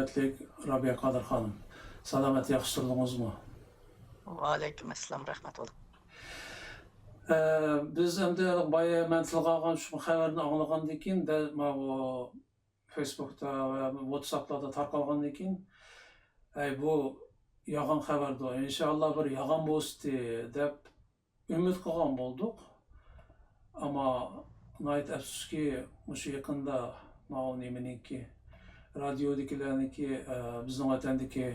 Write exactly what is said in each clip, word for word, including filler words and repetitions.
ھۆرمەتلىك رابىيە قادىر خانىم. سالامەت، ياخشى تۇردىڭىزمۇ؟ ۋەئەلەيكۇم ئەسسالام، رەھمەت ئۇلۇغ. ئە، بىز ئەمدى بايا مەن تىلغا ئالغان شۇ خەۋەرنى ئاڭلىغاندىن كېيىن، دەل ماۋۇ فېيسبۇكتا ۋە ۋاتساپلاردا تارقالغاندىن كېيىن، ئەي، بۇ يالغان خەۋەردۇ، ئىنشائاللا بىر يالغان بولسىتى دەپ ئۈمىد قىلغان بولدۇق. ئەمما ناھايىتى ئەپسۇسكى، مۇشۇ يېقىندا ماۋۇ نېمىنىڭكى، رادىيودىكىلەرنىڭكى، ئە، بىزنىڭ ۋەتەندىكى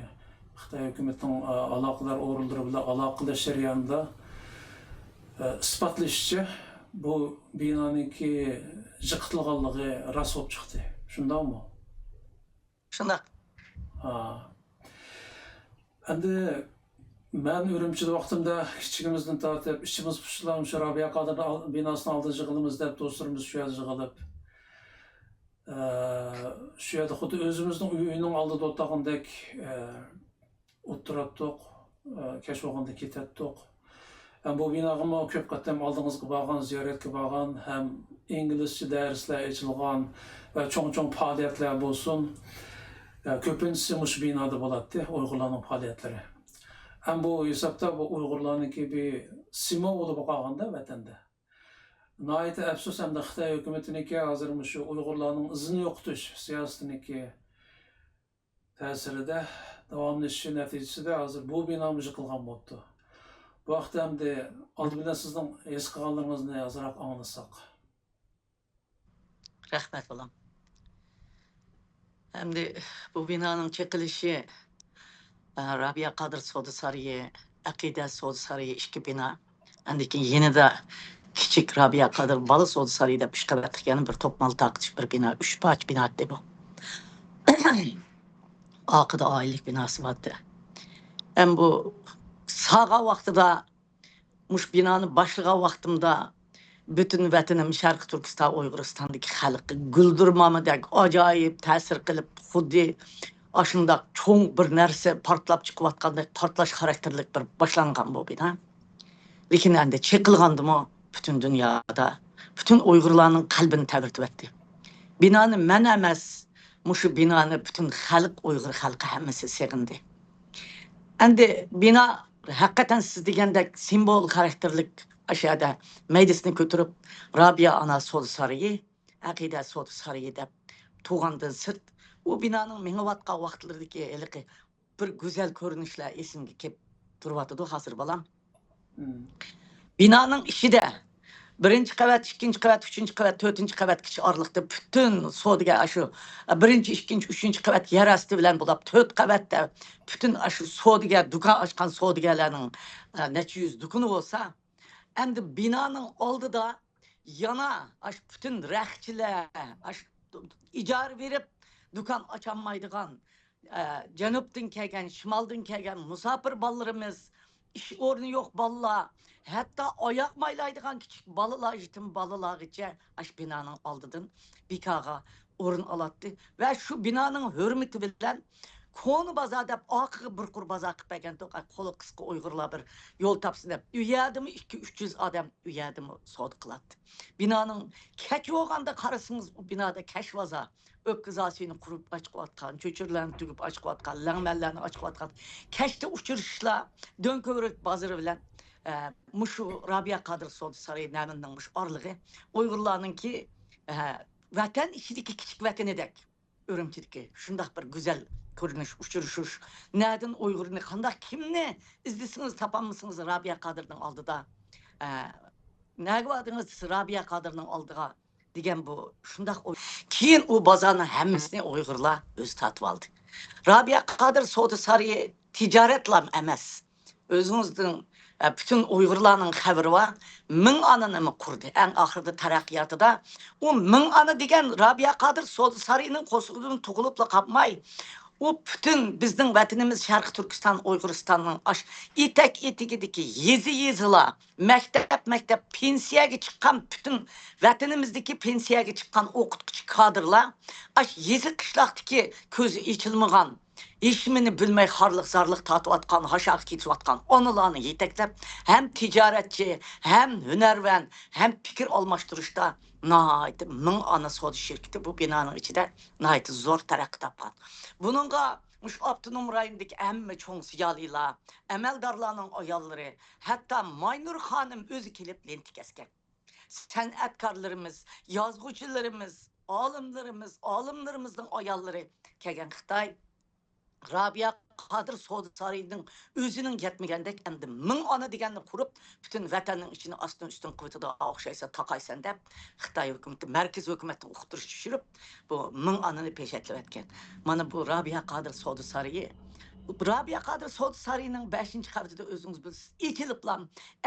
خىتاي ھۆكۈمىتىنىڭ، ئە، ئالاقىدار ئورۇنلىرى بىلەن ئالاقىلىشىش جەريانىدا، ئە، ئىسپاتلىشىچە، بۇ بىنانىڭكى يىقىتىلغانلىقى راست بولۇپ چىقتى. شۇنداقمۇ؟ شۇنداق. ھا. ئەمدى مەن ئۈرۈمچىدە ۋاقتىمدا كىچىكىمىزدىن تارتىپ ئىچىمىز پۇشۇلار، مۇشۇ رابىيە قادىر ئال-، بىناسىنىڭ ئالدىدا يىغىلىمىز دەپ، دوستلىرىمىز شۇ يەردە يىغىلىپ، ئە، شۇ يەردە خۇددى ئۆزىمىزنىڭ ئۆيىنىڭ ئالدىدا ئولتۇرغاندەك، ئە، ئولتۇراتتۇق، ئە، كەچ بولغاندا كېتەتتۇق. ھەم بۇ بىناغىمۇ كۆپ قېتىم ئالدىڭىزغا بارغان، زىيارەتكە بارغان، ھەم ئىنگلىزچە دەرسلەر ئېچىلغان ۋە چوڭ-چوڭ پائالىيەتلەر بولسۇن، ئە، كۆپىنچىسى مۇشۇ بىنادا بولاتتى، ئۇيغۇرلارنىڭ پائالىيەتلىرى. ھەم بۇ ھېسابتا بۇ ئۇيغۇرلارنىڭكى بىر سىمۋولى بولۇپ قالغاندا ۋەتەندە. ناھايىتى ئەپسۇس، ھەمدە خىتاي ھۆكۈمىتىنىڭكى ھازىر مۇشۇ ئۇيغۇرلارنىڭ ئىزىنى يوقىتىش سىياسىتىنىڭكى تەسىرىدە، داۋاملىشىشى نەتىجىسىدە ھازىر بۇ بىنامۇ يىقىلغان بوپتۇ. بۇ ھەقتە ئەمدى ئالدى بىلەن سىزنىڭ ھېس قىلغانلىرىڭىزنى ئازراق ئاڭلىساق. رەھمەت، بالام. ئەمدى بۇ بىنانىڭ چېقىلىشى، ئە، رابىيە قادىر سودا سارىيى، ئەقىدە سودا سارىيى ئىككى بىنا. ئاندىن كېيىن يېنىدا كىچىك رابىيە قادىر بالا سودا سارىيى دەپ ئۈچ قەۋەتلىك يەنە بىر توپ مال تارقىتىش بىر بىنا، ئۈچ پارچە بىنا ئىدى بۇ. ئارقىدا ئائىلىلىك بىناسى بارتى. ھەم بۇ ساغا ۋاقتىدا مۇشۇ بىنانى باشلىغان ۋاقتىمدا پۈتۈن ۋەتىنىم شەرقىي تۈركىستان، ئۇيغۇرىستاندىكى خەلققە گۈلدۈرمامىدەك ئاجايىپ تەسىر قىلىپ، خۇددى ئاشۇنداق چوڭ بىر نەرسە پارتلاپ چىقىۋاتقاندەك پارتلاش خاراكتېرلىك بىر باشلانغان بۇ بىنا. لېكىن ئەمدى چېقىلغاندىمۇ پۈتۈن دۇنيادا، پۈتۈن ئۇيغۇرلارنىڭ قەلبىنى تەۋرىتىۋەتتى. بىنانى مەن ئەمەس، مۇشۇ بىنانى پۈتۈن خەلق، ئۇيغۇر خەلقى ھەممىسى سېغىندى. ئەمدى بىنا ھەقىقەتەن سىز دېگەندەك سىمۋول خاراكتېرلىك، ئاشۇ يەردە مەيدىسىنى كۆتۈرۈپ، رابىيە ئانا سودا سارىيى، ئەقىدە سودا سارىيى دەپ تۇغاندىن سىرت، ئۇ بىنانىڭ مېڭىۋاتقان ۋاقىتلىرىدىكى ھېلىقى بىر گۈزەل كۆرۈنۈشلەر ئېسىمگە كېلىپ تۇرۇۋاتىدۇ ھازىر، بالام. مم. بىنانىڭ ئىچىدە بىرىنچى قەۋەت، ئىككىنچى قەۋەت، ئۈچىنچى قەۋەت، تۆتىنچى قەۋەتكىچە ئارىلىقتا پۈتۈن سودىگەر، ئاشۇ بىرىنچى، ئىككىنچى، ئۈچىنچى قەۋەت يەر ئاستى بىلەن بولاپ، تۆت قەۋەتتە پۈتۈن ئاشۇ سودىگەر، دۇكان ئاچقان سودىگەرلەرنىڭ، ئە، نەچچە يۈز دۇكىنى بولسا، ئەمدى بىنانىڭ ئالدىدا يەنە ئاشۇ پۈتۈن رەختچىلەر، ئاشۇ ئىجارە بېرىپ دۇكان ئاچالمايدىغان، ئە، جەنۇبتىن كەلگەن، شىمالدىن كەلگەن مۇساپىر بالىلىرىمىز، ئىش ئورنى يوق بالىلار، ھەتتا ئاياق مايلايدىغان كىچىك بالىلار، يېتىم بالىلارغىچە ئاشۇ بىنانىڭ ئالدىدىن بىكارغا ئورۇن ئالاتتى. ۋە شۇ بىنانىڭ ھۆرمىتى بىلەن كونا بازار دەپ ئارقىغا بىر قۇر بازار قىلىپ بەرگەنتۇق. ئاي، قولى قىسقا ئۇيغۇرلار بىر يول تاپسۇن دەپ، ئۇ يەردىمۇ ئىككى، ئۈچ يۈز ئادەم ئۇ يەردىمۇ سودا قىلاتتى. بىنانىڭ كەچ بولغاندا قارىسىڭىز، ئۇ بىنادا كەچ بازار، ئۆپكە زاسىيىنى قۇرۇپ ئاچىقىۋاتقان، چۆچۈرىلەرنى تۈگۈپ ئاچىقىۋاتقان، لەڭمەنلەرنى ئاچىقىۋاتقان، كەچتە ئۇچرىشىشلار دۆڭكۆۋرۈك بازىرى بىلەن، ئە، مۇشۇ رابىيە قادىر سودا سارىيى نەمىنىڭ مۇشۇ ئارىلىقى ئۇيغۇرلارنىڭكى، ئە، ۋەتەن ئىچىدىكى كىچىك ۋەتىنىدەك. ئۈرۈمچىدىكى شۇنداق بىر گۈزەل كۆرۈنۈش، ئۇچرىشىش. نەدىن ئۇيغۇرنى، قانداق، كىمنى ئىزدىسىڭىز تاپالمىسىڭىز رابىيە قادىرنىڭ ئالدىدا. ئە، نەگە باردىڭىز رابىيە قادىرنىڭ ئالدىغا دېگەن بۇ شۇنداق ئوي. كېيىن ئۇ بازارنىڭ ھەممىسىنى ئۇيغۇرلار ئۆزى تارتىۋالدى. رابىيە قادىر سودا سارىيى تىجارەتلام ئەمەس. ئۆزىڭىزنىڭ، ئە، پۈتۈن ئۇيغۇرلارنىڭ خەۋىرى بار. مىڭ ئانىنىمۇ قۇردى. ئەڭ ئاخىرىدا تەرەققىياتىدا ئۇ مىڭ ئانا دېگەن رابىيە قادىر سودا سارىيىنىڭ قورسىقىدىن تۇغۇلۇپلا قالماي، ئۇ پۈتۈن بىزنىڭ ۋەتىنىمىز شەرقىي تۈركىستان، ئۇيغۇرىستاننىڭ ئاش ئېتەك ئېتىكىدىكى يېزا يېزىلا، مەكتەپ مەكتەپ، پېنسىيەگە چىققان پۈتۈن ۋەتىنىمىزدىكى پېنسىيەگە چىققان ئوقۇتقۇچى كادىرلار ئاش يېزا قىشلاقتىكى كۆزى ئېچىلمىغان، ھېچنېمىنى بىلمەي خارلىق-زارلىق تارتىۋاتقان، ھاشاغا كېتىۋاتقان ئانىلارنى يېتەكلەپ، ھەم تىجارەتچى، ھەم ھۈنەرۋەن، ھەم پىكىر ئالماشتۇرۇشتا ناھايىتى مىڭ ئانا سودا شىركىتى بۇ بىنانىڭ ئىچىدە ناھايىتى زور تەرەققىي تاپقان. بۇنىڭغا مۇشۇ ئاپتونوم رايوندىكى ھەممە چوڭ زىيالىيلار، ئەمەلدارلارنىڭ ئاياللىرى، ھەتتا ماينۇر خانىم ئۆزى كېلىپ لېنتە كەسكەن. سەنئەتكارلىرىمىز، يازغۇچىلىرىمىز، ئالىملىرىمىز، ئالىملىرىمىزنىڭ ئاياللىرى كەلگەن خىتاي رابىيە قادىر سودا سارىيىنىڭ ئۆزىنىڭ يەتمىگەندەك، ئەمدى مىڭ ئانا دېگەننى قۇرۇپ، پۈتۈن ۋەتەننىڭ ئىچىنى ئاستىن ئۈستۈن قىلىۋېتىدىغان ئوخشايسەن، تاقايسەن دەپ، خىتاي ھۆكۈمىتى مەركىزىي ھۆكۈمەتنىڭ ئۇقتۇرۇشىنى چۈشۈرۈپ، بۇ مىڭ ئانىنى پېچەتلەۋەتكەن. مانا بۇ رابىيە قادىر سودا سارىيى. رابىيە قادىر سودا سارىيىنىڭ بەشىنچى قەۋىتىدە ئۆزىڭىز بىلىسىز، ئېچىلىپلا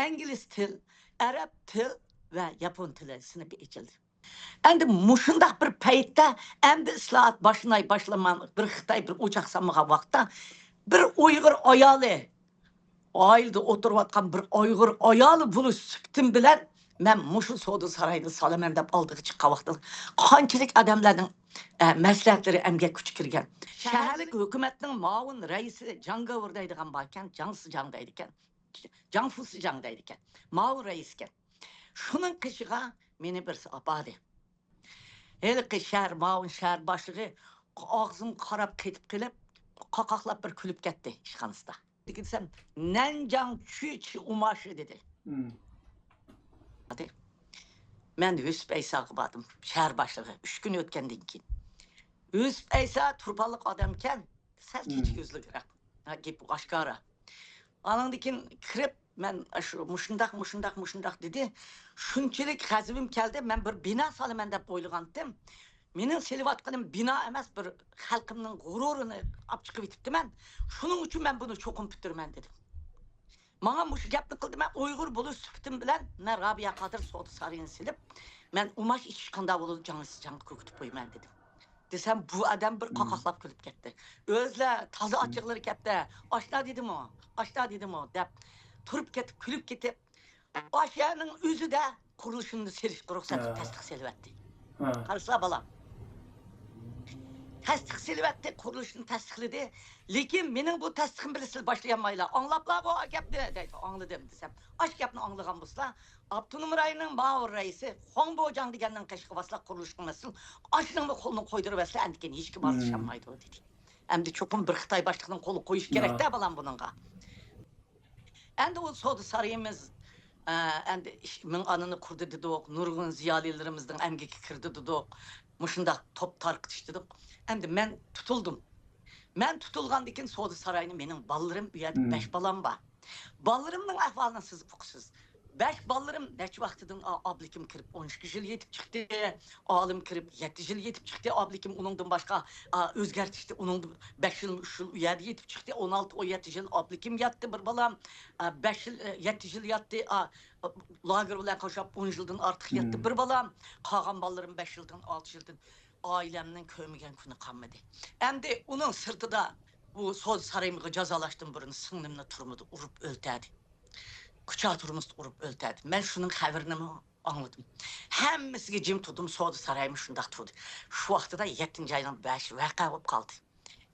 ئىنگلىز تىل، ئەرەب تىل ۋە ياپون تىلى سىنىپى ئېچىلدى. ئەمدى مۇشۇنداق بىر پەيتتە، ئەمدى ئىسلاھات باشلىناي باشلىماي بىر خىتاي بىر ئوچاق سالمىغان ۋاقىتتا، بىر ئۇيغۇر ئايالى، ئائىلىدە ئولتۇرۇۋاتقان بىر ئۇيغۇر ئايالى بولۇش سۈپىتىم بىلەن، مەن مۇشۇ سودا سارايىنى سالىمەن دەپ ئالدىغا چىققان ۋاقتىدا قانچىلىك ئادەملەرنىڭ، ئە، مەسلىھەتلىرى ئەمگەك كۈچى كىرگەن. شەھەرلىك ھۆكۈمەتنىڭ مۇئاۋىن رەئىسى جاڭ گاۋۇر دەيدىغان باركەن، جاڭ سىجاڭ دەيدىكەن، جاڭ فۇسىجاڭ دەيدىكەن، مۇئاۋىن رەئىسكەن. شۇنىڭ قېشىغا مېنى بىرسى ئاپاردى. ھېلىقى شەھەر، مۇئاۋىن شەھەر باشلىقى ئاغزىمغا قاراپ قېتىپ قېلىپ، قاقاقلاپ بىر كۈلۈپ كەتتى ئىشخانىسىدا. دېسەم، نەنجاڭ چۈچ ئۇماشى دېدى. مەن يۈسۈپ ئەيساغا باردىم، شەھەر باشلىقى. ئۈچ كۈن ئۆتكەندىن كېيىن. يۈسۈپ ئەيسا تۇرپانلىق ئادەمكەن، سەل كېچە كۆزلۈكرەك. ھە، گېپى ئاشكارا. ئانىڭدىن كېيىن كىرىپ، مەن شۇ مۇشۇنداق، مۇشۇنداق، مۇشۇنداق دېدى. شۇنچىلىك غەزىپىم كەلدى، مەن بىر بىنا سالىمەن دەپ ئويلىغانتىم. مېنىڭ سېلىۋاتقىنىم بىنا ئەمەس، بىر خەلقىمنىڭ غۇرۇرىنى ئاپ چىقىۋېتىپتىمەن. شۇنىڭ ئۈچۈن مەن بۇنى چوقۇم پۈتتۈرىمەن دېدىم. ماڭا مۇشۇ گەپنى قىلدى، مەن ئۇيغۇر بولۇش سۈپىتىم بىلەن مەن رابىيە قادىر سودا سارىيىنى سېلىپ، مەن ئۇماش ئىچىش قانداق بولىدۇ، جاڭ سىجاڭغا كۆكۈتۈپ قويىمەن دېدىم. دېسەم، بۇ ئادەم بىر قاقاقلاپ كۈلۈپ كەتتى. ئۆزلەر تازا ئاچچىقلىرى كەپتە، ئاشنا دېدىمۇ، ئاشنا دېدىمۇ دەپ تۇرۇپ كېتىپ، كۈلۈپ كېتىپ، ئاشۇ يەرنىڭ ئۆزىدە قۇرۇلۇشىنى سېلىشقا رۇخسەت تەستىق سېلىۋەتتى. قارىسىلا بالام. تەستىق سېلىۋەتتى، قۇرۇلۇشنى تەستىقلىدى. لېكىن مېنىڭ بۇ تەستىقىم بىلەن سىز باشلىيالمايلا. ئاڭلاپلارغۇ ئا گەپنى دەيدۇ. ئاڭلىدىم دېسەم، ئاشۇ گەپنى ئاڭلىغان بولسىلا، ئاپتونوم رايوننىڭ مۇئاۋىن رەئىسى خۇاڭ بوجاڭ دېگەننىڭ قېشىغا بارسىلا قۇرۇلۇشقا مەسئۇل، ئاشۇنىڭمۇ قولىنى قويدۇرۇۋەتسىلە، ئەندىكىن ھېچكىم ئارىلىشالمايدۇ دېدى. ئەمدى چوقۇم بىر خىتاي باشلىقىنىڭ قولى قويۇش كېرەكتە بالام بۇنىڭغا. ئەمدى ئۇ سودا سارىيىمىز، ئە، ئەمدى ئىش-، مىڭ ئانىنى قۇردى دېدۇق، نۇرغۇن زىيالىيلىرىمىزنىڭ ئەمگىكى كىردى دېدۇق، مۇشۇنداق توپ تارقىتىش دېدۇق. ئەمدى مەن تۇتۇلدۇم. مەن تۇتۇلغاندىن كېيىن سودا سارايىنى مېنىڭ بالىلىرىم، ئۇ يەردە بەش بالام بار. بالىلىرىمنىڭ ئەھۋالىنى سىز ئۇقىسىز. بەش بالىلىرىم نەچچە ۋاقتىدىن ئا-، ئابلىكىم كىرىپ ئون ئىككى يىل يېتىپ چىقتى. ئالىم كىرىپ يەتتە يىل يېتىپ چىقتى. ئابلىكىم ئۇنىڭدىن باشقا، ئا، ئۆزگەرتىشتى. ئۇنىڭ بەش يىل، ئۈچ يىل ئۇ يەردە يېتىپ چىقتى. ئون ئالتە، ئون يەتتە يىل ئابلىكىم ياتتى بىر بالام. ئا، بەش يىل، ئە، يەتتە يىل ياتتى. ئا، لاگېر بىلەن قوشۇپ ئون يىلدىن ئارتۇق ياتتى بىر بالام. قالغان بالىلىرىم بەش يىلدىن، ئالتە يىلدىن. ئائىلەمنىڭ كۆرمىگەن كۈنى قالمىدى. ئەمدى ئۇنىڭ سىرتىدا بۇ سودا سارايىمغا جازالاشتىن بۇرۇن سىڭلىمنى تۈرمىدە ئۇرۇپ ئۆلتەردى. كۇچا تۈرمىسىدە ئۇرۇپ ئۆلتەردى. مەن شۇنىڭ خەۋىرىنىمۇ ئاڭلىدىم. ھەممىسىگە جىم تۇردۇم، سودا سارايمۇ شۇنداق تۇردى. شۇ ۋاقتىدا يەتتىنچى ئاينىڭ بەشى ۋەقە بولۇپ قالدى.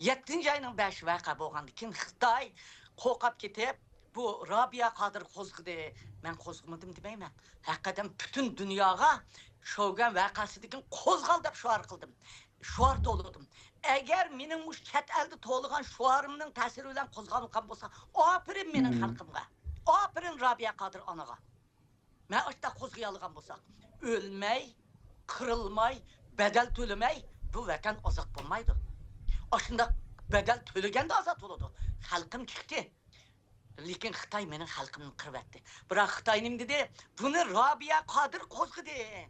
يەتتىنچى ئاينىڭ بەشى ۋەقە بولغاندىن كېيىن خىتاي قورقۇپ كېتىپ، بۇ رابىيە قادىر قوزغىدى. مەن قوزغىمىدىم دېمەيمەن. ھەقىقەتەن پۈتۈن دۇنياغا شوگەن ۋەقەسىدىن كېيىن قوزغال دەپ شوئار قىلدىم. شوئار تولىدىم. ئەگەر مېنىڭ مۇشۇ چەت ئەلدە تولىغان شوئارىمنىڭ تەسىرى بىلەن قوزغالغان بولسا، ئاپىرىن مېنىڭ خەلقىمگە. ئاپىرىن رابىيە قادىر ئانىغا. مەن ئاشۇنداق قوزغىيالىغان بولساق، ئۆلمەي، قىرىلماي، بەدەل تۆلىمەي بۇ ۋەتەن ئازاد بولمايدۇ. ئاشۇنداق بەدەل تۆلىگەندە ئازاد بولىدۇ. خەلقىم چىقتى. لېكىن خىتاي مېنىڭ خەلقىمنى قىرىۋەتتى. بىراق خىتاي نېمە دېدى؟ بۇنى رابىيە قادىر قوزغىدى.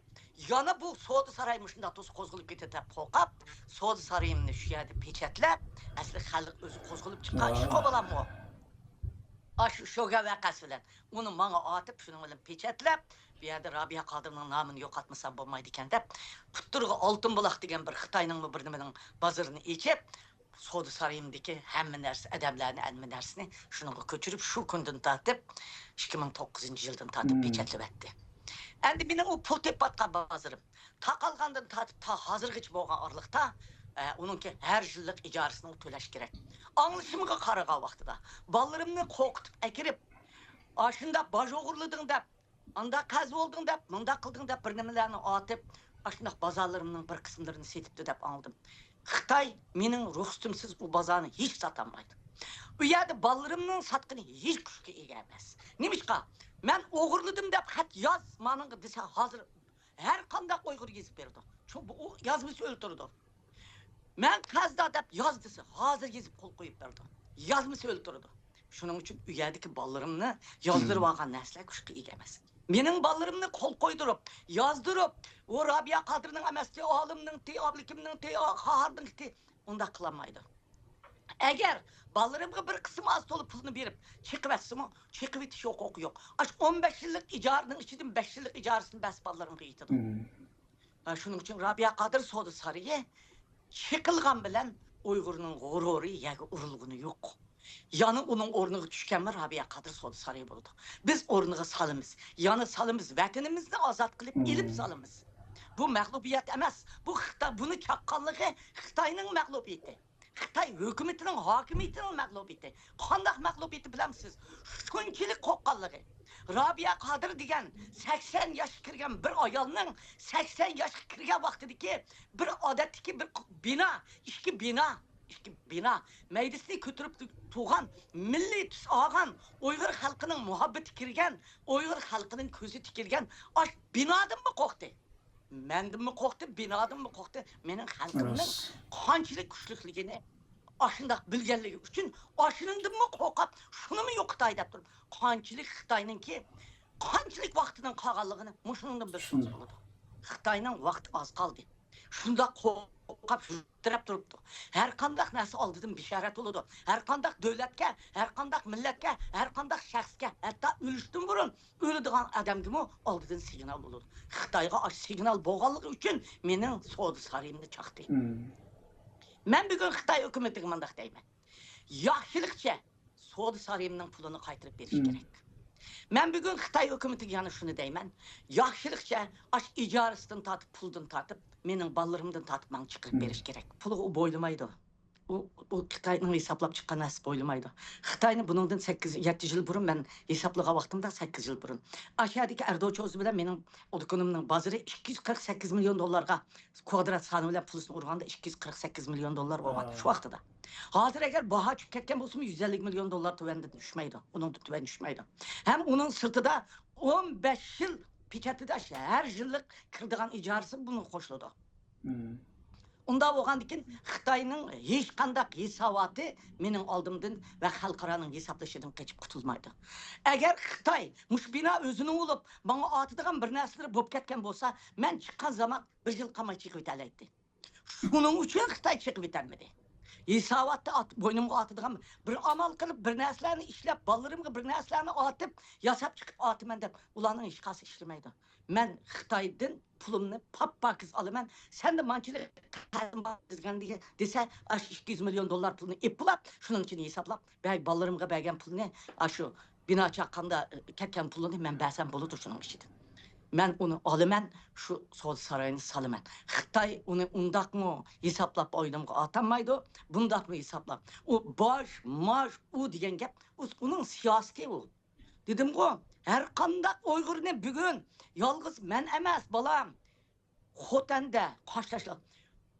يەنە بۇ سودا سارايى مۇشۇنداق تۇرسا قوزغىلىپ كېتىدۇ دەپ قورقۇپ، سودا سارايىمنى شۇ يەردە پېچەتلەپ، ئەسلى خەلق ئۆزى قوزغىلىپ چىققان ئىشقۇ بالاممۇ؟ ئاشۇ شوگەن ۋەقەسى بىلەن ئۇنى ماڭا ئاتىپ، شۇنىڭ بىلەن پېچەتلەپ، بۇ يەردە رابىيە قادىرنىڭ نامىنى يوقاتمىسام بولمايدىكەن دەپ، پۇتتۇرغا ئالتۇن بۇلاق دېگەن بىر خىتاينىڭمۇ بىر نېمىنىڭ بازىرىنى ئېچىپ، سودا سارايىمدىكى ھەممە نەرسە، ئادەملەرنى، ھەممە نەرسىنى شۇنىڭغا كۆچۈرۈپ، شۇ كۈندىن تارتىپ، ئىككى مىڭ توققۇزىنچى يىلدىن تارتىپ پېچەتلىۋەتتى. ئەمدى مېنىڭ ئۇ پۇل تېپىۋاتقان بازىرىم تاقالغاندىن تارتىپ تا ھازىرغىچە بولغان ئارىلىقتا، ئە، ئۇنىڭكى ھەر يىللىق ئىجارىسىنى تۆلەش كېرەك. ئاڭلىشىمغا قارىغان ۋاقتىدا، بالىلىرىمنى قورقۇتۇپ ئەكىرىپ، ئاشۇنداق باج ئوغرىلىدىڭ دەپ، ئانداق قەرز بولدۇڭ دەپ، مۇنداق قىلدىڭ دەپ، بىر نېمىلەرنى ئاتىپ، ئاشۇنداق بازارلىرىمنىڭ بىر قىسىملىرىنى سېتىپتۇ دەپ ئاڭلىدىم. خىتاي مېنىڭ رۇخسىتىمسىز ئۇ بازارنى ھېچ ساتالمايدۇ. ئۇ يەردە بالىلىرىمنىڭ ساتقىنى ھېچ كۈچكە ئىگە ئەمەس. نېمىشقا؟ مەن ئوغرىلىدىم دەپ خەت ياز مانىڭغا دېسە، ھازىر ھەر قانداق ئۇيغۇر يېزىپ بېرىدۇ. چۈنكى بۇ، ئۇ يازمىسا ئۆلتۈرىدۇ. مەن قەرزدار دەپ ياز دېسە، ھازىر يېزىپ قول قويۇپ بېرىدۇ. يازمىسا ئۆلتۈرىدۇ. شۇنىڭ ئۈچۈن ئۇ يەردىكى بالىلىرىمنى يازدۇرۇۋالغان نەرسىلەر كۈچكە ئىگە ئەمەس. مېنىڭ بالىلىرىمنى قول قويدۇرۇپ، يازدۇرۇپ، ئۇ رابىيە قادىرنىڭ ئەمەستى، ئالىمنىڭتى، ئابلىكىمنىڭتى، قاھارنىڭتى، ئۇنداق قىلالمايدۇ. ئەگەر بالىلىرىمغا بىر قىسىم ئاز تولا پۇلنى بېرىپ، چېقىۋەتسىمۇ، چېقىۋېتىش ھوقۇقى يوق. ئاشۇ ئون بەش يىللىق ئىجارىنىڭ ئىچىدىن بەش يىللىق ئىجارىسىنى بەرسە بالىلىرىمغا يېتىدۇ. ھە، شۇنىڭ ئۈچۈن رابىيە قادىر سودا سارىيى چېقىلغان بىلەن ئۇيغۇرنىڭ غۇرۇرى يەرگە ئۇرۇلغىنى يوق. يەنە ئۇنىڭ ئورنىغا چۈشكەنمۇ رابىيە قادىر سودا سارىيى بولىدۇ. بىز ئورنىغا سالىمىز. يەنە سالىمىز. ۋەتىنىمىزنى ئازاد قىلىپ ئېلىپ سالىمىز. بۇ مەغلۇبىيەت ئەمەس. بۇ خىتاي، بۇنى چاققانلىقى خىتاينىڭ مەغلۇبىيىتى. خىتاي ھۆكۈمىتىنىڭ، ھاكىمىيىتىنىڭ مەغلۇبىيىتى. قانداق مەغلۇبىيىتى بىلەمسىز؟ شۇنچىلىك قورققانلىقى. رابىيە قادىر دېگەن سەكسەن ياشقا كىرگەن بىر ئايالنىڭ سەكسەن ياشقا كىرگەن ۋاقتىدىكى بىر ئادەتتىكى بىر بىنا، ئىككى بىنا، ئىككى بىنا مەيدىسىنى كۆتۈرۈپ تۇرغان، مىللىي تۈس ئالغان، ئۇيغۇر خەلقىنىڭ مۇھەببىتى كىرگەن، ئۇيغۇر خەلقىنىڭ كۆزى تىكىلگەن ئاش بىنادىنمۇ قورقتى. مەندىنمۇ قورقتى، بىنادىنمۇ قورقتى. مېنىڭ خەلقىمنىڭ قانچىلىك كۈچلۈكلۈكىنى ئاشۇنداق بىلگەنلىكى ئۈچۈن، ئاشۇنىڭدىنمۇ قورقۇپ، شۇنىمۇ يوقىتاي دەپ تۇرۇپ، قانچىلىك خىتاينىڭكى، قانچىلىك ۋاقتىنىڭ قالغانلىقىنى مۇشۇنىڭدىن بىلسىڭىز بولىدۇ. خىتاينىڭ ۋاقتى ئاز قالدى. شۇنداق قورقۇپ تىترەپ تۇرۇپتۇ. ھەر قانداق نەرسە ئالدىدىن بېشارەت بولىدۇ. ھەر قانداق دۆلەتكە، ھەر قانداق مىللەتكە، ھەر قانداق شەخسكە، ھەتتا ئۆلۈشتىن بۇرۇن ئۆلىدىغان ئادەمگىمۇ ئالدىدىن سىگنال بولىدۇ. خىتايغا ئاشۇ سىگنال بولغانلىقى ئۈچۈن مېنىڭ سودا سارىيىمنى چاقتى. مەن بۈگۈن خىتاي ھۆكۈمىتىگە مۇنداق دەيمەن. ياخشىلىقچە سودا سارىيىمنىڭ پۇلىنى قايتۇرۇپ بېرىش كېرەك. مەن بۈگۈن خىتاي ھۆكۈمىتىگە يەنە شۇنى دەيمەن. ياخشىلىقچە ئاشۇ ئىجارىسىدىن تارتىپ، پۇلدىن تارتىپ، مېنىڭ بالىلىرىمدىن تارتىپ ماڭا چىقىرىپ بېرىش كېرەك. پۇلغا ئۇ بويلىمايدۇ. ئۇ، ئۇ خىتاينىڭ ھېسابلاپ چىققان نەرسىسى بويلىمايدۇ. خىتاينى بۇنىڭدىن سەككىز، يەتتە يىل بۇرۇن، مەن ھېسابلىغان ۋاقتىمدا سەككىز يىل بۇرۇن. ئاشۇ يەردىكى ئەردوچى ئۆزى بىلەن مېنىڭ دۇكىنىمنىڭ بازىرى ئىككى يۈز قىرىق سەككىز مىليون دوللارغا، كۋادرات سانى بىلەن پۇلىسىنى ئۇرغاندا ئىككى يۈز قىرىق سەككىز مىليون دوللار بولغان شۇ ۋاقتىدا. ھازىر ئەگەر باھا چۈشۈپ كەتكەن بولسىمۇ، يۈز ئەللىك مىليون دوللار تۆۋەندىن چۈشمەيدۇ. ئۇنىڭدىن تۆۋەن چۈشمەيدۇ. ھەم ئۇنىڭ سىرتىدا ئون بەش يىل پېچەتلىداش ھەر يىللىق كىرىدىغان ئىجارىسى بۇنىڭغا قوشۇلىدۇ. ئۇنداق بولغاندىكىن خىتاينىڭ ھېچقانداق ھېساباتى مېنىڭ ئالدىمدىن ۋە خەلقئارانىڭ ھېسابلىشىدىن قېچىپ قۇتۇلمايدۇ. ئەگەر خىتاي مۇشۇ بىنا ئۆزىنىڭ بولۇپ، ماڭا ئاتىدىغان بىر نەرسىلىرى بولۇپ كەتكەن بولسا، مەن چىققان زامان بىر يىل قالماي چىقىۋېتەلەيتتى. شۇنىڭ ئۈچۈن خىتاي چىقىۋېتەلمىدى. ھېساباتتا ئات-، بوينۇمغا ئاتىدىغان بىر ئامال قىلىپ، بىر نەرسىلەرنى ئىشلەپ، بالىلىرىمغا بىر نەرسىلەرنى ئاتىپ، ياساپ چىقىپ ئاتىمەن دەپ، ئۇلارنىڭ ھېچقايسى ئىشلىمەيدۇ. مەن خىتايدىن پۇلۇمنى پاپ-پاكىز ئالىمەن. سەندە مانچىلىك قەرزىم بار دېگەن دېسە، ئاشۇ ئىككى يۈز مىليون دوللار پۇلنى ئېلىپ بولاپ، شۇنىڭ ئىچىدىن ھېسابلاپ، بەگ-، بالىلىرىمغا بەرگەن پۇلنى، ئاشۇ بىنا چاققاندا كەتكەن پۇلنى مەن بەرسەم بولىدۇ شۇنىڭ ئىچىدىن. مەن ئۇنى ئالىمەن، شۇ سودا سارايىنى سالىمەن. خىتاي ئۇنى ئۇنداقمۇ ھېسابلاپ بوينۇمغا ئاتالمايدۇ، بۇنداقمۇ ھېسابلاپ. ئۇ باج، ماج، ئۇ دېگەن گەپ، ئۇ، ئۇنىڭ سىياسىتى ئۇ. دېدىمغۇ، ھەر قانداق ئۇيغۇرنى بۈگۈن يالغۇز مەن ئەمەس، بالام، خوتەندە، قاشتاشلار،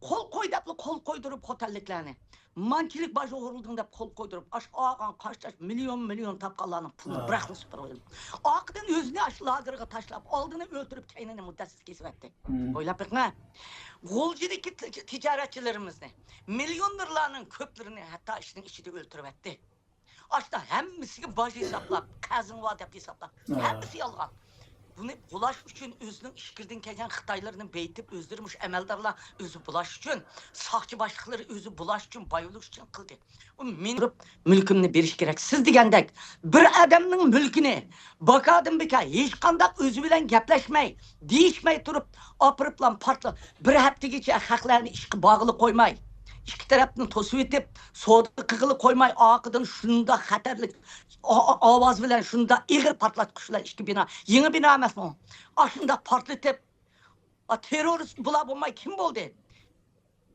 قول قوي دەپلا قول قويدۇرۇپ خوتەنلىكلەرنى. مانچىلىك باج ئوغرىلىدىڭ دەپ قول قويدۇرۇپ، ئاشۇ ئالغان قاشتاش مىليون، مىليون تاپقانلارنىڭ پۇلىنى بىراقلا سۈپۈرۈۋېلىپ. ئارقىدىن ئۆزىنى ئاشۇ لاگېرغا تاشلاپ، ئالدىنى ئۆلتۈرۈپ، كەينىنى مۇددەتسىز كېسىۋەتتى. ئويلاپ بېقىڭە. غۇلجىدىكى تىج-، تىجارەتچىلىرىمىزنى، مىليونېرلارنىڭ كۆپلىرىنى ھەتتا ئىشنىڭ ئىچىدە ئۆلتۈرۈۋەتتى. ئاشتا ھەممىسىگە باج ھېسابلاپ، قەرزىڭ بار دەپ ھېسابلاپ، ھەممىسى يالغان. بۇنى بۇلاش ئۈچۈن ئۆزىنىڭ ئىچكىرىدىن كەلگەن خىتايلىرىنى بېيىتىپ، ئۆزلىرى مۇشۇ ئەمەلدارلار ئۆزى بۇلاش ئۈچۈن، ساقچى باشلىقلىرى ئۆزى بۇلاش ئۈچۈن، باي بولۇش ئۈچۈن قىلدى. ئۇ مېنى مۈلكۈمنى بېرىش كېرەك. سىز دېگەندەك بىر ئادەمنىڭ مۈلكىنى باكادىن بىكار ھېچقانداق ئۆزى بىلەن گەپلەشمەي، دېيىشمەي تۇرۇپ، ئاپىرىپلا پارتلا-، بىر ھەپتىگىچە خەقلەرنى ئىشقا بارغىلى قويماي، ئىككى تەرەپنى توسۇۋېتىپ، سودا قىلغىلى قويماي، ئارقىدىن شۇنداق خەتەرلىك ئا-، ئا-، ئاۋاز بىلەن، شۇنداق ئېغىر پارتلاتقۇچ بىلەن ئىككى بىنا، يېڭى بىنا ئەمەسمۇ؟ ئاشۇنداق پارتلىتىپ، ئا، تېررورىست بۇلار بولماي كىم بولدى؟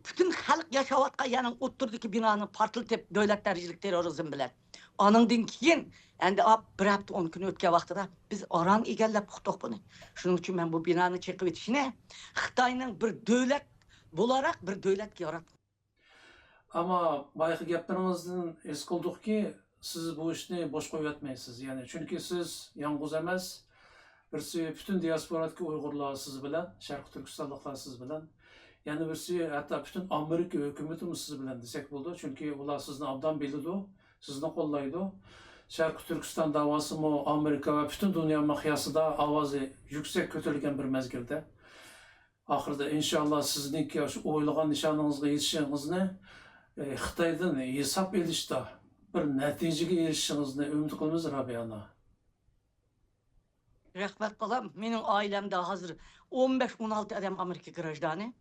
پۈتۈن خەلق ياشاۋاتقان يەرنىڭ ئوتتۇرىدىكى بىنانى پارتلىتىپ، دۆلەت دەرىجىلىك تېررورىزم بىلەن. ئانىڭدىن كېيىن ئەمدى ئاپ بىر ھەپتە ئون كۈن ئۆتكەن ۋاقتىدا بىز ئاران ئىگىلەپ ئۇقتۇق بۇنى. شۇنىڭ ئۈچۈن مەن بۇ بىنانى چېقىۋېتىشنى خىتاينىڭ بىر دۆلەت بولاراق بىر دۆلەتكە ياراتقان. ئەمما بايىقى گەپلىرىڭىزدىن ھېس قىلدۇقكى، سىز بۇ ئىشنى بوش قويۇۋەتمەيسىز. يەنى، چۈنكى سىز يالغۇز ئەمەس، بىرسى پۈتۈن دىياسپورادىكى ئۇيغۇرلار سىز بىلەن، شەرقىي تۈركىستانلىقلار سىز بىلەن، يەنە بىرسى ھەتتا پۈتۈن ئامېرىكا ھۆكۈمىتىمۇ سىز بىلەن دېسەك بولىدۇ. چۈنكى ئۇلار سىزنى ئوبدان بىلىدۇ، سىزنى قوللايدۇ. شەرقىي تۈركىستان داۋاسىمۇ ئامېرىكا ۋە پۈتۈن دۇنيا مىقياسىدا ئاۋازى يۈكسەك كۆتۈرۈلگەن بىر مەزگىلدە، ئاخىرىدا ئىنشاللا سىزنىڭكى شۇ ئويلىغان نىشانىڭىزغا يېتىشىڭىزنى، ئى، خىتايدىن ھېساب ئېلىشتا بىر نەتىجىگە ئېرىشىشىڭىزنى ئۈمىد قىلىمىز، رابىيە ئانا. رەھمەت، بالام. مېنىڭ ئائىلەمدە ھازىر ئون بەش، ئون ئالتە ئادەم ئامېرىكا گراژدانى.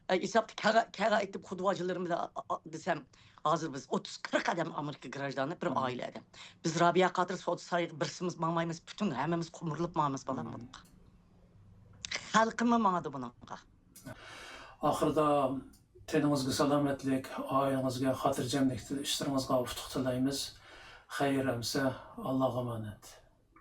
ئە، ھېسابتا كەغە-، كەغە ئېيتىپ، خۇدۋاجىلىرىم بىلەن، ئا-، ئا-، دېسەم، ھازىر بىز ئوتتۇز، قىرىق ئادەم ئامېرىكا گراژدانى، بىر ئائىلە ئادەم. بىز رابىيە قادىر سودا سايىغا بىرسىمىز ماڭمايمىز، پۈتۈن ھەممىمىز قومۇرۇلۇپ ماڭىمىز، بالام، بۇنىڭغا. خەلقىممۇ ماڭىدۇ بۇنىڭغا. ئاخىرىدا تېنىڭىزگە سالامەتلىك، ئائىلىڭىزگە خاتىرجەملىك، ئىشلىرىڭىزغا ئۇتۇق تىلەيمىز. خەير ئەمسە، ئاللاغا ئامانەت.